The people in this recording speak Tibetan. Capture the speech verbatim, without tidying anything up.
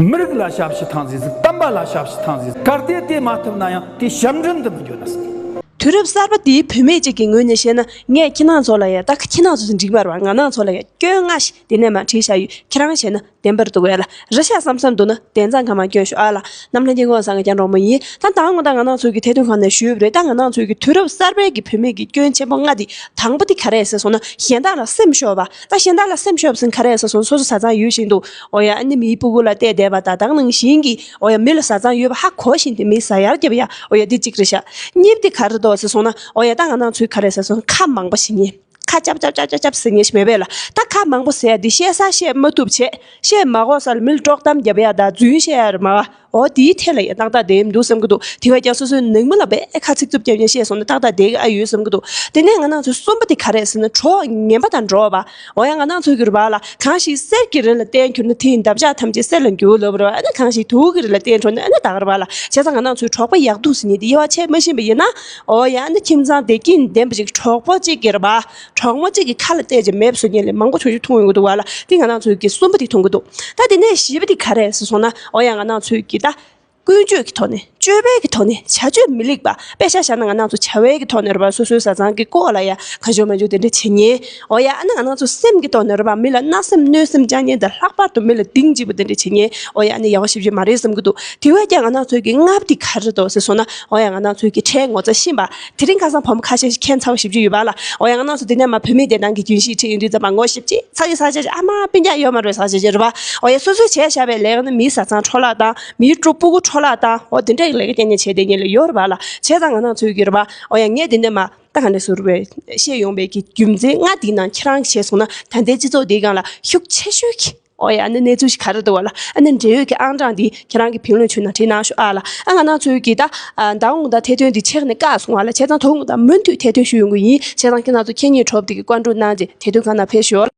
མི་རིགས་ལ་ཞབས་ཕྱི་ཐང་ཟིག་ཟིག་བསྟན་པ་ལ་ཞབས་ཕྱི་ཐང་ཟིག་ཟིག་གལ་ཏེ་དེ་མ་ཐུབ་ན་ཡང་དེ་ཞབས་འདྲེན་དུ་མི་འགྱུར་ན་ཟིག་དུས་རབས་གསར་པ་འདིའི་བུད་མེད་ཅིག་གི་ངོས་ནས་བཤད་ན། ངས་ཁྱེད་རང་ཚོ་ལ་ཡ། ད་ཁྱེད་རང་ཚོ་ཚོ་འགྲིག་པར་བ། ང་རང་ཚོ་ལ་ཡ་སྐྱོན་ལྔ་ཞིག་དེ་ནས་མ་བྲིས་བཞག་ཡོད། ཁྱེད་རང་བྱས་ན་བདེན་པར་འདུག་གས་ལ། རེད་ཤག་བསམ་བསམ་འདུག་ན་དེ་ཙང་ག་མ་སྐྱོན་ཤོག་ཨ་ལ། གནམ་ལྷ་སྐྱིད་ཁོང་སང་ག་རྒྱང་རོགས་མོ་ཡིན། ད་དང་ངོ་ད་ང་རང་ཚོའི་གི་ཐད་གཏོང་ཁང་ནས་ཞུས་པ་རེད། ད་ང་རང་ཚོའི་གི་དུས་རབས་གསར་པའི་གི་བུད་མེད་ཀྱི་སྐྱོན་ཆེན་པོ་ལྔ་དེ། དང་པོ་དེ་ག་རེ་ཟེར་སོང་ན། གཞན་དག་ལ་སེམས་ཤོར་བ། ད་གཞན་དག་ལ་སེམས་ཤོར་བ་ཟེར་ག་རེ་ཟེར་སོང་ན། སོ་སོ་བཟའ་ཚང་ཡོད་བཞིན་དུ། འོ་ཡ། ཨ་ནི་མིའི་སྤུ་གུ་ལ་བལྟས་བསྡད་པ་དང་། ད་ག་ནང་བཞིན་གྱི། འོ་ཡ། མི་ལ་བཟའ་ཚང་ཡོད་པ་ཧ་གོ་བཞིན་དུ་མི་ཟ་ཡར་རྒྱབ་ཡ། འོ་ཡ། འདི་གཅིག་རེད་ཤག་གཉིས་པ་དེ་ག་རེ་འདུག་ཟེར་སོང་ན། འོ་ཡ། ད་ང་རང་ཚོའི་ག་རེ་ཟེར་སོང་ན། ཁ་མང་པོ་བྱེད་མཁན། ཁ་ཅབ་ཅབ་ཅབ་ཅབ་ཅབ་ཟེར་མཁན་ཞིག་མེད་པས་ལ། ད་ཁ་མང་པོ་ཟེར་ཡ་འདི་བཤད་ས་བཤད་མ་ཐུབ་བྱས། བཤད་མ་དགོས་ས་ལ་མི་ལ་དཀྲོག་གཏམ་རྒྱབ་ཡ་དང་རྫུན་བཤད་ཡ་རེད་མ། འོ་དེའི་ཐད་ལ་ཡ་ཏག་ཏག་བསྡད་ཡོད་མི་འདུག་བསམ་གྱི་འདུག་དེ་བས་ཀྱང་སོ་སོའི་ནང་མི་ལ་དཔེ་ཁ་ཚིག་རྩུབ་རྒྱབ་ཡ་བཤད་སོང་ན་ཏག་ཏག་བསྡད་ཀྱི་ཨ་ཡོད་བསམ་གྱི་འདུག་དེ་ནས་ང་རང་ཚོའི་གསུམ་པ་དེ་ག་རེ་ཟེར་ན། གྲོགས་ངན་པ་དང་འགྲོགས་པ། འོ་ཡ། ང་རང་ཚོའི་གི་རེད་པ་ལ། གང་ཞིག་གསེར་གྱི་རི་ལ་བརྟེན་གྱུར་ན། དེ་ཡི་འདབ་ཆགས་ཐམས་ཅད་གསེར་ལ་འགྱུར་ལབ་རེད་པ། ཨ་ནི་གང་ཞིག་དུག་གི་རི་ལ་བརྟེན་འགྲོ་ན། ཨ་ནི་ད་ག་རེད་པ་ལ། བྱས་ཙང་ང་རང་ཚོའི་གྲོགས་པོ་ཡག་སྡུག་ཟེར་མཁན་དེ་དབྱེ་བ་ཕྱེ་མ་ཤེས་པ་ཡིན་ན། འོ་ཡ། ཨ་ནི་ཁྱིམ་ཚང་བདེ་སྐྱིད་ལྡན་པ་ཞིག་གྲོགས་པོ་གཅིག་གི་རེད་པ། གྲོགས་མོ་གཅིག་གི་ཁ་ལ་བལྟས་ཀྱི་མེད་པ་བཟོ་མཁན་ལས་མང་པོ་ཆུང་ཆུང་མཐོང་ཡོང་གི་འདུག་པ་ལ། དེ་ང་རང་ཚོའི་གི་གསུམ་པ་དེ་མཐོང་གི་འདུག་ད་དེ་ནས་བཞི་པ་དེ་ག་རེ་ཟེར་སོང་ན། འོ་ཡ། ང་རང་ཚོའི་གི་ད། ཀུན་སྤྱོད་ཀྱི་ཐོག་ནས། སྤྱོད་པའི་གི་ཐོག་ནས། བྱ་སྤྱོད་མི་ལེགས་པ། དཔེ་ཆ་བཞག་ན་ང་རང་ཚོ་བྱ་བའི་གི་ཐོག་ནས་རེད་པ། སོ་སོའི་བཟའ་ཚང་གི་སྐོར་ལ་ཡ་གང་བྱུང་མང་བྱུང་དེ་འདྲ་བྱེད་མཁན། འོ་ཡ། ཨ་ནི་ང་རང་ཚོ་སེམས་ཀྱི་ཐོག་ནས་རེད་པ། མི་ལ་བརྣབ་སེམས་གནོད་སེམས་བཅངས་མཁན་དང་། ལྷག་པར་དུ་མི་ལ་གཏིང་སྐྱེས་པོ་དེ་འདྲ་བྱེད་མཁན། འོ་ཡ། ཨ་ནི་ཡག་པོ་ཞེ་པོ་ཅིག་མ་རེད་བསམ་གྱི་འདུག་དེ་བས་ཀྱང་ང་རང་ཚོའི་གི་ལྔ་པ་དེ་ག་རེ་འདུག་ཟེར་སོང་ན། འོ་ཡ། ང་རང་ཚོའི་གི་ཁྲལ་ངོ་ཚ་ཤེས་པ། དེ་རིང་ཁ་སང་བུ་མོ་ཁ་ཤས་ཤིག་ཁྱད་མཚར་པོ་ཞེ་པོ་ཅིག་ཡོད་པ་ལ། འོ་ཡ། ང་རང་ཚོ་འདི་ནས་མ་བུད་མེད་བདེན་ཐང་གི་རྒྱུན་ཤེས་ཁྲིད་ཡོང་དུས་ཙམ་པ། ངོ་ཤེས་ཅིག་ཚ་གི་ས་ཆ་ཅིག་ཨ་མ་སྤུན་ཀྱག་ཡོད་མ་རེད་ས་ཆ་ཅིག་རེད་པ། འོ་ཡ། སོ་སོས་བྱས་བཞག་པའི་ལས་ཀ་ནི་མིའི་བཟའ་ཚང་འཕྲོ་བརླག་བཏང་། མིའི་གྲོགས་སྤུ་གུ་འཕྲོ་བརླག་བཏང་། འོ་དེ་འདྲའི་ལས་ཀ་རྐྱང་རྐྱང་བྱས་བསྡད་མཁན་ལ་ཡོད་རེད་པ་ལ། བྱས་ཙང་ང་རང་ཚོའི་གི་རེད་པ། འོ་ཡ། ངས་འདི་ནས་མ་ད་ག་ནས་ཟུར་བའི་བཤད་ཡོང་པའི་གི་རྒྱུ་མཚན་ལྔ་འདིའི་ནང་ཁྱེད་རང་གིས་བྱས་སོང་ན། ད་ལྟའི་སྤྱི་ཚོགས་འདིའི་སྒང་ལ་ཤུགས་ཆེ་ཤོས་ཀྱི། འོ་ཡ། ཨ་ནི་གནས་ཚུལ་ཞིག་ག་རེ་འདུག་པ་ལ། ཨ་ནི་འབྲེལ་ཡོད་ཀྱི་ཨང་གྲངས་འདི་ཁྱེད་རང་གིས་བེང་ལོན་བྱུང་ན་བྲིས་གནང་ཤོག་ཨ་ལ། ཨ་ང་རང་ཚོའི་གི་ད། ཨ་ཟླ་འོང་ད་ཐད་ཐོན་འདི་ཆེ་ནས་བཀག་སོང་བ་ལ། བྱས་ཙང་ད་འོང་ད་མུ་མཐུད་ཐད་ཐོན་ཞུ་ཡོང་གི་ཡིན། བྱས་ཙང་ཁྱེད་རང་ཚོ་ཁྱེད་ཉིད་གྲོགས་འདི་གི་བཀའ་འདྲི་གནང་རྗེས་ཐད་ཐོན་ཁང་ནང་ཕེབས་ཤོག